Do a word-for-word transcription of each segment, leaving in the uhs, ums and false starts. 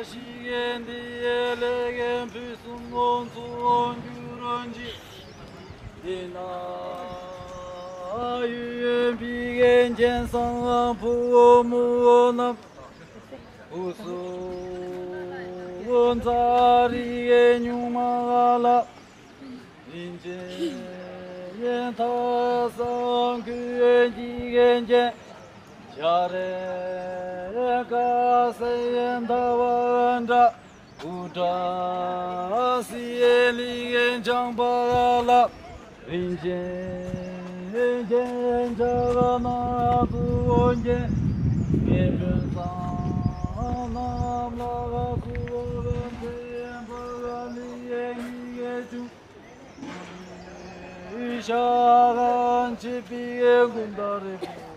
ཞིག་ཡན་དེ་ལས་ཕུན་སུམ་ཚོགས་འགྱུར་ཅིག་འདི་ན་ཡོད་པའི་མཁན་བཟང་ཕོ་མོ་རྣམས། སྐུ་གསུང་ཐུགས་རིག་གནས་ཉུང་མ་ལ། རིན་ཆེན་ཐ་སང་ཁུ་འཇིག་རྒྱན། ཤ་རེ་ཀ་སེ་ཡན་ཐ་བ་འདྲ། ཀུ་ཏྲ་སི་ཡེ་ལི་ཡན་ཆང་པ་ལ། རིན་ཆེན་རྒྱན་ཆ་ནག་ཏུ་འོ་བརྒྱན། ངེས་དོན་གསང་རྣམས་ལ་སུ་བ་བན་ཚེ་ཡན་པ་ལི་ཡེ་ཡི་ཡེ་ཆུང་། ཤ་གང་ཆེ་པི་ཡེ་ཀུན་ཏ་རེ་པོ།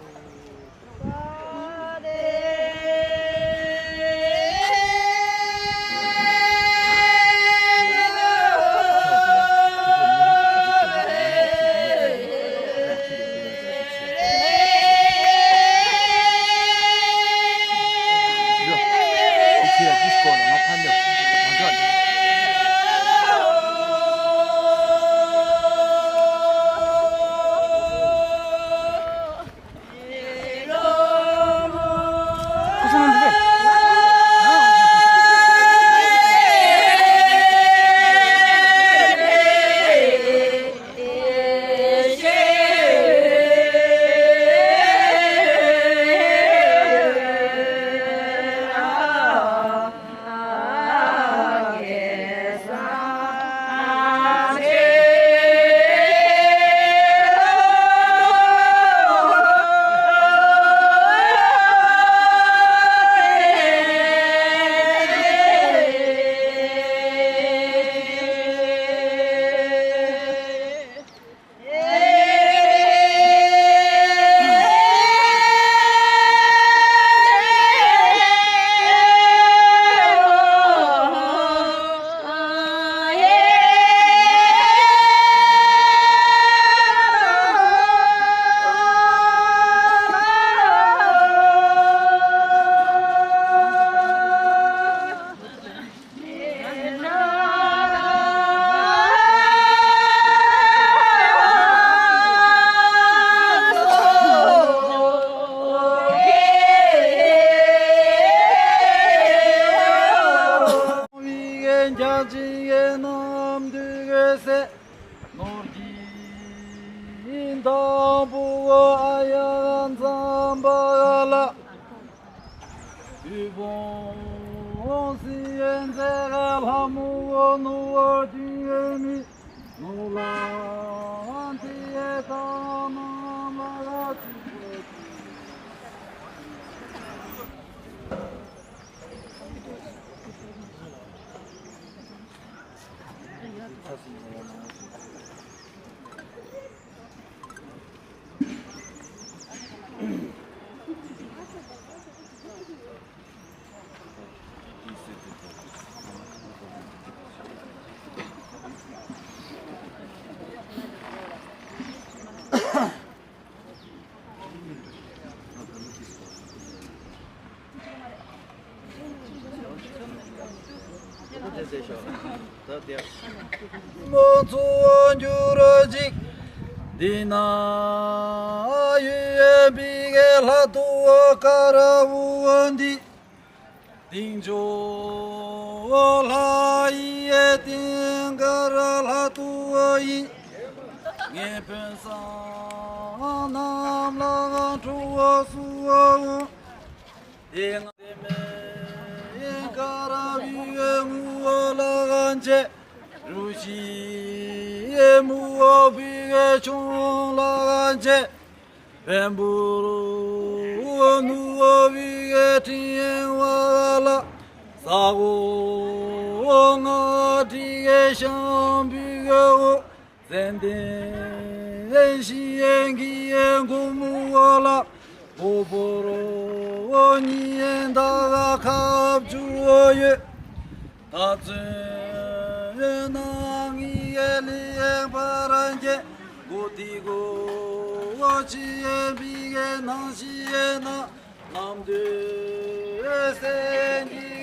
ནོར་གྱི་དང་པོ་ཨ་ཡ་འཛམ་བུ་གླིང་། དབུལ་ཕོངས་སེལ་མཛད་ལྷ་མོ་ནོར་བུ་ཡོད་མི་ནོར་ལྷ་དེ་དག་རྣམས་ལ་ཐུགས་རྗེ་ཆེ། མོ་ཚོ་འགྱུར་ཅིག་འདི་ན་ཡོད་པའི་ལྷ་ཐོ་ཀ་ར་བོ་འདི། དེང་ཕྱོགས་ལྷ་ཡི་དེང་ག་ར་ལྷ་ཐོ་ཡིན། ངེས་དོན་གསང་རྣམས་ལ་ཁྲོ་བོ་སུ་འོང་། དེ་ང་དེ་མེ་ཡིན་ཀ་ར་བི་ཡེ་ངུ་བ་ལ་གང་ཆེ། རུ་ཤི་ཡེ་མུ་བ་བི་ཡེ་ཆུང་ལ་གང་ཆེ། བེམ་པུ་རུ་ནུ་བ་བི་ཡེ་ཏྲིན་བ་ལ། ས་འོ་ང་ཏི་ཡེ་ཤང་བི་ཡེ་འོ། ཙན་དན་ཞི་ཡན་གྱི་ཡན་གུ་མུ་འོ་ལ། ཕོ་ཕོ་རོ་ཉི་ཡན་ད་ག་ཁབ་ཅུ་ཡོད། ད་ཚོད་ཡོད་ན་ངི་ཡེ་ལི་ཡན་པ་ར་ཀྱེ། གོ་ཏི་གོ་ཅི་ཡེ་བི་ཡེ་ནང་ཞི་ཡེ་ན། ནམ་དུས་སེ་གི་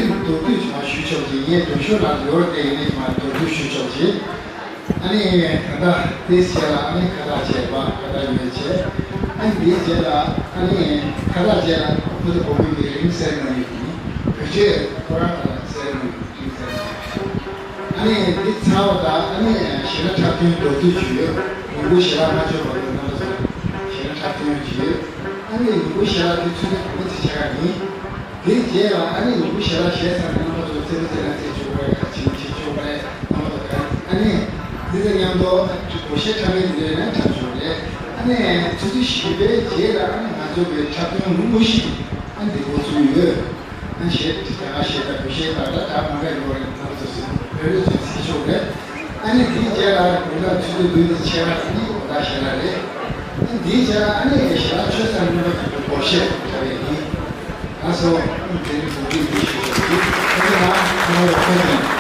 མདོར་བསྡུས་ཀྱི་མ་ཞུས་ཆོག་ཅིག་ངས་འགྲོ་ཞོར་ལ་ཡོར་དེ་ཡིན་ནས་མ་མདོར་བསྡུས་ཞུས་ཆོག་ཅིག་ཨ་ནི་ད་ལྟ་དེའི་རྗེས་ལ་ཨ་ནི་ཁ་བཏགས་བྱས་པ་ཁ་བཏགས་ཡོད་བྱས། ཨ་ནི་དེའི་རྗེས་ལ་ཨ་ནི་ཁ་བཏགས་བྱས་ལ་ཁོ་ཚོ་བོད་མི་གི་རིང་སེར་མོ་ཡིན། བོད་ཆས་ཁོ་རང་ཁ་བཏགས་སེར་མོ་ཡིན། རིང་སེར་མོ་ཡིན། ཨ་ནི་འདི་ཚར་བ་དང་ཨ་ནི་ཞལ་ལག་འཁྲབ་སྟོན་མདོར་བསྡུས་ཅིག་ཡོད། ཉིན་གུང་ཞལ་ལག་མ་མཆོད་བར་དུ་རྣམ་པ་ཚོ་ཞལ་ལག་འཁྲབ་སྟོན་ཅིག་ཡོད། ཨ་ནི་ཉིན་གུང་ཞལ་ལག་དེ་ཚུན་ཚོད་གོང་ཚེ་ཆེ་ཁ་ཡིན། དེའི་རྗེས་ལ་ཨ་ནི་ཉིན་གུང་ཞལ་ལག་བཞེས་ཚར་ནས་རྣམ་པ་ཚོ་རྩེད་མོ་རྩེ་ན་རྩེ་ཆོག་པ་རེད། ག་ཅིང་བྱེད་ཆོག་པ་རེད། རྣམ་པ་ཚོ་ག་ཨ་ནི་འདི་དང་མཉམ་དུ་སྒོར་གཞས་འཁྲབ་མཁན་འདི་ལ་ཡང་འཁྲབ་ཆོག་རེད། ཨ་ནི་ཆུ་ཚོད་བཞི་པའི་རྗེས་ལ་ཨ་ནི་ང་ཚོ་གི་འཁྲབ་སྟོན་རིང་པོ་ཞིག་ཨ་ནི་འགོ་བཙུགས་ཡོད། ཨ་ནི་གཞས་རྒྱ་གར་གཞས་དང་བོད་གཞས་དང་ད་གྲ་མང་པོ་ཡོད་རེད། རྣམ་པ་ཚོ་བོད་རིགས་ཚོས་གཟིགས་ཆོག་རེད། ཨ་ནི་དེའི་རྗེས་ལ་དགུན་ཁ་ཆུ་ཚོད་བདུན་དང་ཕྱེད་ཀ་ནི་དགོང་དག་ཞལ་ལག་རེད། ཨ་ནི་དེའི་རྗེས་ལ་ཨ་ནི་ཞལ་ལག་མཆོད་ས་ནི་སྒོར་གཞས་འཁྲབ་ཡས་ཡིན། ལགས་སོ། ཨ་ནི་དེ་ནི་གོང་བུ་འདི་ཞུ་བ་ཡིན། ཁྱེད་ཚོ་ལ་ཁོང་ལ་ཁོང་ཡིན།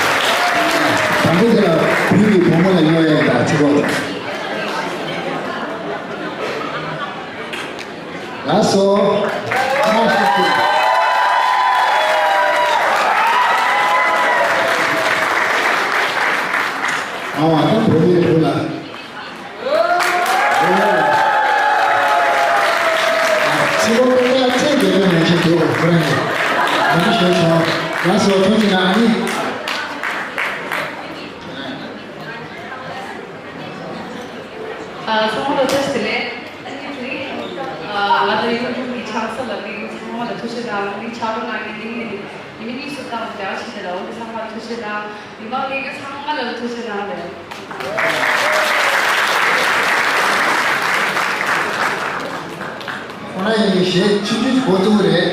དང་པོ་དེ་ལ་བོད་ཀྱི་བུ་མོ་ལ་གཡོག་ཡས་དང་ཆུ་བོ། ལགས་སོ། ཨ་ད་བོད་མིའི་བུ་ལ། ཕྱི་ལོགས་ཀ་ཚད་འདི་ལ་ནས་ཅིག་འདུག་ཁོ་རང་གིས་མ་གཞི་ཞེས་སོང་། ལགས་སོ། ཐུགས་རྗེ་གནང་། ཨ་ནི། ཨ་ཚང་མ་ལ་བཀྲ་ཤིས་བདེ་ལེགས། ཨ་ནི་དེ་རིང་ཨ་ང་ཚོ་ཡུལ་གྲུ་གི་ཆང་ས་ལ་དེ་རིང་ཚང་མ་ལ་ཐུགས་རྗེ་གནང་། ཨ་ནི་ཕྱག་རོགས་གནང་མཁན་དེ་རིང་ནས་ཉི་མ་གཉིས་སུ་བཏང་བ་རྒྱ་གར་ཆེ་ནས་ལ་འོ་དེ་ཚང་མ་ལ་ཐུགས་རྗེ་གནང་། མི་མང་ལས་ཀ་ཚང་མ་ལ་ཐུགས་རྗེ་གནང་རེད། ཁོ་རང་ཡིན་གཞས་ཆུང་ཆུང་ཞིག་འགོ་བཙུགས་རེད།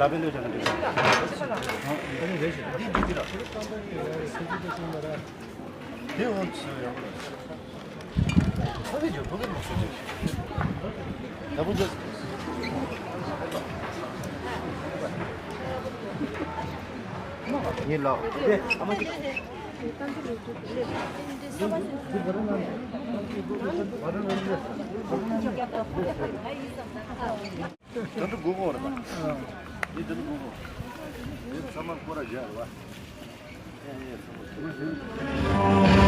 ལ་བེ་ལོ་ཅན་འདི་འདི་འདི་ལ། འདི་འོང་ཚུལ་ཡང་། ཕ་གི་ཇོ་ཕ་གི་མ་སུ་ཇོ། ད་བུ་ཇོ། ངའི་ལག་དེ་ཨ་མ་གི། ད་འདི་དགོས་གོ་རེད་པ། འདི་འདི་དགོས་གོ། འདི་ཚང་མ་སྐོར་ར་བཞག་རེད་པ།